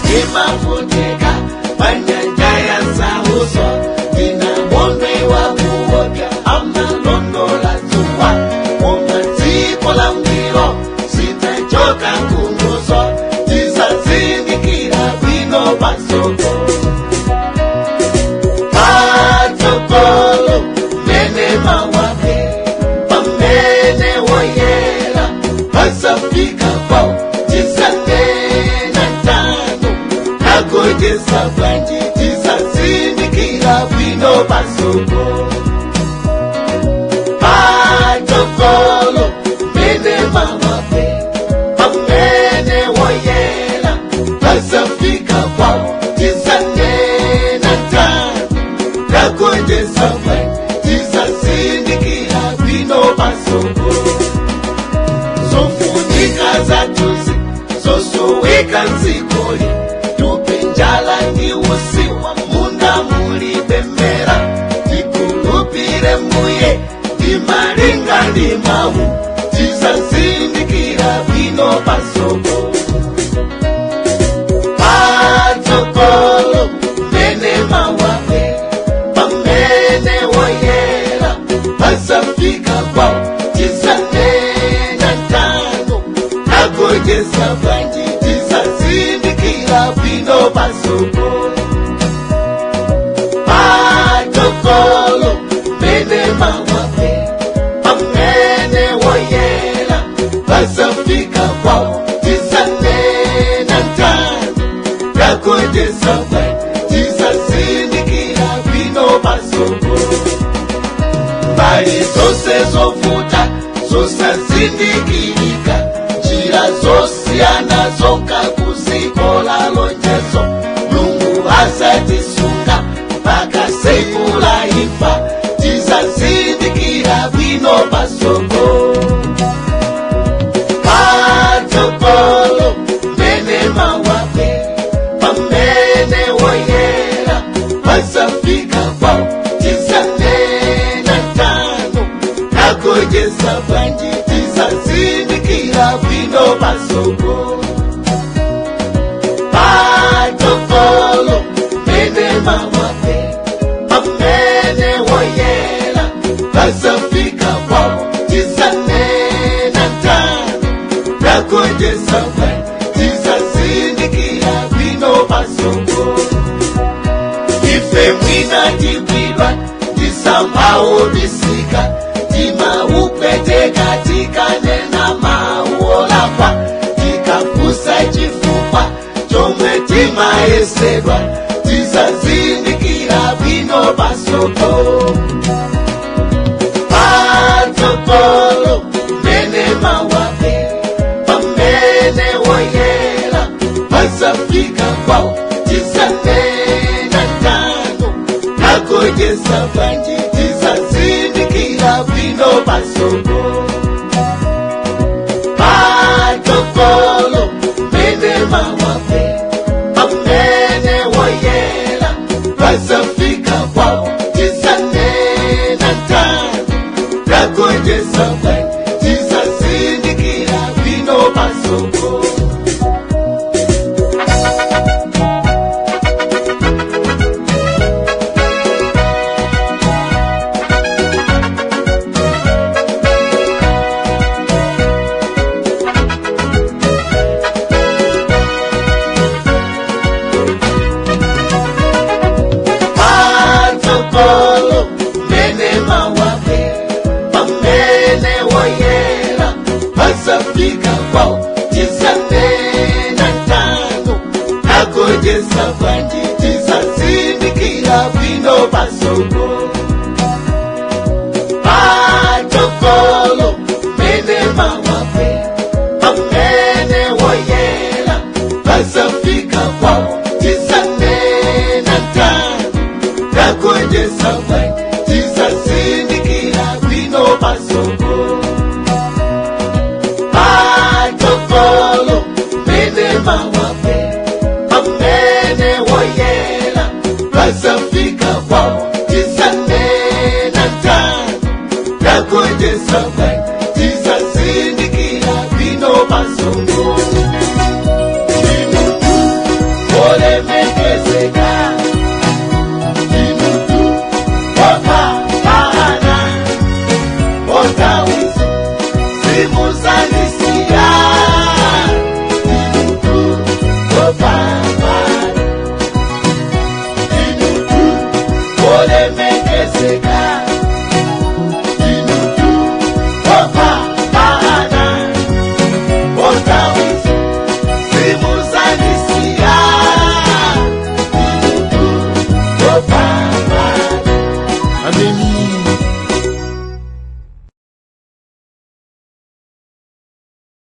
Ndimavuteka panyanja ya nsautso, ndinamondwe wakuopya amalondola dzuwa, koma dziko la ngwiro sitachoka nkhunguzo, tizazindikira bwino patsogolo. Patsogolo mene mawape pamene woyera pasafika kwawo, tisanena tano tagonjetsa bwanji, tizazindikira bwino patsogolo. Patsogolo mene mawape pamene woyera pasafika kwawo, tisanena tano tagonjetsa bwanji, tizazindikira bwino patsogolo. Zofunika zathuzi zosoweka mdzikoli, tupe njala ndi usiwa, munda mulibe mera, tikhulupire mbuye ndi malinga ndi mawu, tizazindikira bwino patsogolo. Patsogolo mene mawape pamene woyera pasafika kwawo, tisanena tano tagonjetsa bwanji, tizazindikira bwino patsogolo. Patsogolo mene mawape pamene woyera pasafika kwawo, tisanena tano tagonjetsa bwanji, tizazindikira bwino patsogolo. Mbali zonse zovuta zosazindikirika, njira zosiyana zonka kuzikola lonjezo, Mulungu azatisunga mpaka tsiku la imfa, tizazindikira bwino patsogolo. Patsogolo mene mawape pamene woyera pasafika kwawo, tisanena tano tagonjetsa bwanji, tizazindikira bwino patsogolo. Patsogolo mene mawape pamene woyera pasafika kwawo, tisanena tano tagonjetsa bwanji, tizazindikira bwino patsogolo. Ife mwina tigwidwa tisambaobisika, timaupweteka tikanena mauolakwa, tikapusa chifukwa chomwe timayesedwa, tizazindikira bwino patsogolo. Patsogolo mene mawape pamene woyera pasafika kwawo, tisanena tano tagonjetsa bwanji, tizazindikira bwino patsogolo. Patsogolo mene mawape pamene woyera pasafika kwawo, tisanena tano tagonjetsa bwanji, tizazindikira bwino patsogolo. Patsogolo mene mawape pamene woyera pasafika kwawo, tisanena tano tagonjetsa bwanji, tizazindikira bwino patsogolo. Patsogolo mene mawape pamene woyera pasafika kwawo, tisanena tano tagonjetsa bwanji, tizazindikira bwino patsogolo. Patsogolo mene mawape pamene woyera pasafika kwawo, tisanena tano tagonjetsa bwanji, tizazindikira bwino patsogolo. Olemekezeka.